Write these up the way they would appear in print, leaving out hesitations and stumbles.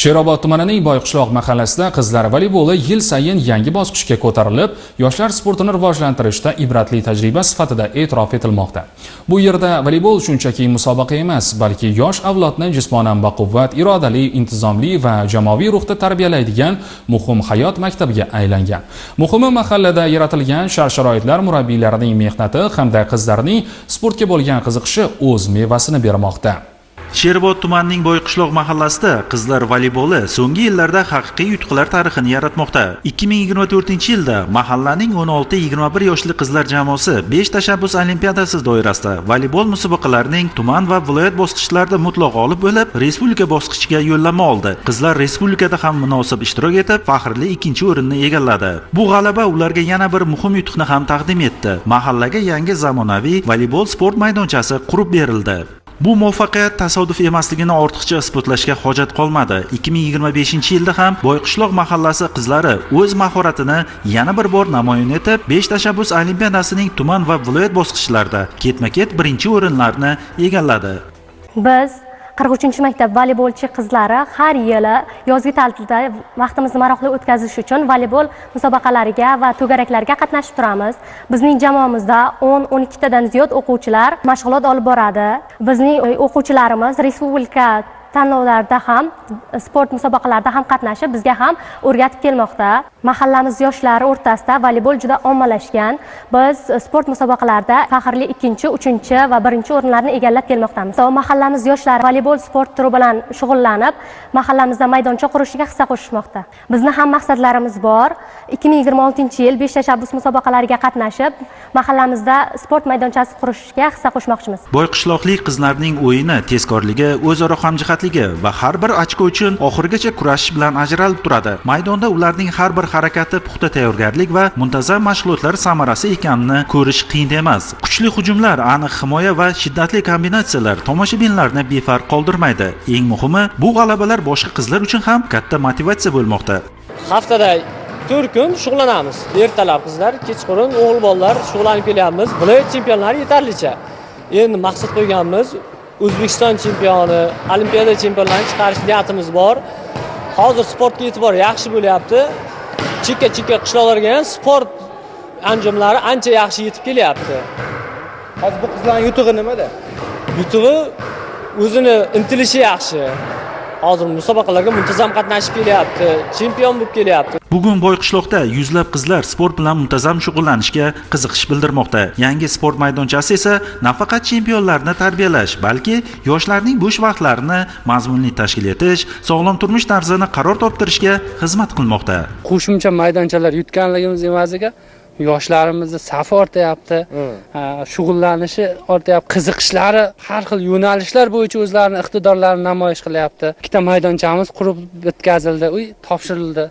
Sherobod tumanining Boyqishloq mahallasida qizlar voleyboli yil sayin yangi bosqichga ko'tarilib, yoshlar sportini rivojlantirishda ibratli tajriba sifatida e'tirof etilmoqda. Bu yerda voleybol shunchaki musobaqa emas, balki yosh avlodni jismonan baquvvat, irodali, intizomli va jamoaviy ruhda tarbiyalaydigan muhim hayot maktabiga aylangan. Muhimi, mahallada yaratilgan shart-sharoitlar, murabbiylarining mehnati hamda qizlarning sportga bo'lgan qiziqishi o'z mevasini bermoqda. Sherobod tumanining Boyqishloq mahallasida qizlar voleyboli so'nggi yillarda haqiqiy yutuqlar tarixini yaratmoqda. 2024-yilda mahallaning 16-21 yoshli qizlar jamoasi 5 tashabbus olimpiadasi doirasida voleybol musobaqalarining tuman va viloyat bosqichlarida mutlaq g'olib bo'lib, respublika bosqichiga yo'llanma oldi. Qizlar respublikada ham munosib ishtirok etib, faxrli 2-o'rinni egalladi. Bu g'alaba ularga yana bir muhim yutuqni ham taqdim etdi. Mahallaga yangi zamonaviy voleybol sport maydonchasi qurib berildi. Bu muvaffaqiyat tasodif emasligini ortiqcha isbotlashga hojat qolmadi. 2025-yilda ham Boyqishloq mahallasi qizlari o'z mahoratini yana bir bor namoyon etib, 5 tashabbus olimpiadasining tuman va viloyat bosqichlarida ketma-ket birinchi o'rinlarni egalladi. Biz 43-maktab voleybolchi qizlari har yili yozgi ta'tilda vaqtimizni maroqli o'tkazish uchun voleybol musobaqalariga va to'garaklarga qatnashib turamiz. Bizning jamoamizda 10-12 tadan ziyod o'quvchilar mashg'ulot olib boradi. Bizning o'quvchilarimiz respublika tanlovlarida ham, sport musobaqalarida ham qatnashib, bizga ham o'rgatib kelmoqda. Mahallamiz yoshlari o'rtasida voleybol juda ommalashgan. Biz sport musobaqalarida faxrli 2-chi, 3-chi va 1-chi o'rinlarni egallab kelmoqdamiz. Mahallamiz yoshlari voleybol sport turi bilan shug'ullanib, mahallamizda maydoncha qurishiga hissa qo'shishmoqda. Bizni ham maqsadlarimiz bor. 2026-yil 5 tashabbus musobaqalariga qatnashib, mahallamizda sport maydonchasi qurishga hissa qo'shmoqchimiz. Boyqishloqlik qizlarning o'yini tezkorligi, o'zaro hamjihatligi va har bir ochko uchun oxirigacha kurashish bilan ajralib turadi. Maydonda ularning har bir harakati puxta tayyorgarlik va muntazam mashg'ulotlar samarasi ekanini ko'rish qiyin emas. Kuchli hujumlar, aniq himoya va shiddatli kombinatsiyalar tomoshabinlarni befarq qoldirmaydi. Eng muhimi, bu g'alabalar boshqa qizlar uchun ham katta motivatsiya bo'lmoqda. Haftada 4 kun shug'ullanamiz. Ertalab qizlar, kechqurun o'g'il bolalar shug'ullanib kelyapmiz. Viloyat chempionlari yetarlicha. Endi maqsad qo'yganmiz, O'zbekiston chempioni, olimpiada chempionlarini chiqarish niyatimiz bor. Hozir sportga e'tibor yaxshi bo'lyapti. Chekka-chekka qishloqlarga ham sport anjomlari ancha yaxshi yetib kelyapti. Hozir bu qizlarning yutug'i nimada? Yutug'i o'zini intilishi yaxshi. Hozir musobaqalarga muntazam qatnashib kelyapti, chempion bo'lib kelyapti. Bugun Boyqishloqda yuzlab qizlar sport bilan muntazam shug'ullanishga qiziqish bildirmoqda. Yangi sport maydonchasi esa nafaqat chempionlarni tarbiyalash, balki yoshlarning bo'sh vaqtlarini mazmunli tashkil etish, sog'lom turmush tarzini qaror toptirishga xizmat qilmoqda. Qo'shimcha maydonchalar yutganligimiz evaziga yoshlarimizni safi ortayapti, shug'ullanishi ortayapti, qiziqishlari har xil yo'nalishlar bo'yicha o'zlarini iqtidorlarini namoyish qilyapti. Ikkita maydonchamiz qurib bitkazildi, uy topshirildi.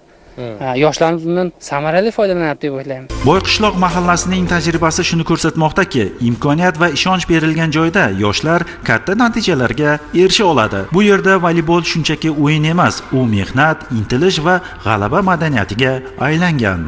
Yoshlarimiz bundan samarali foydalanyapti deb o'ylayman. Boyqishloq mahallasining tajribasi shuni ko'rsatmoqdaki, imkoniyat va ishonch berilgan joyda yoshlar katta natijalarga erisha oladi. Bu yerda voleybol shunchaki o'yin emas, u mehnat, intilish va g'alaba madaniyatiga aylangan.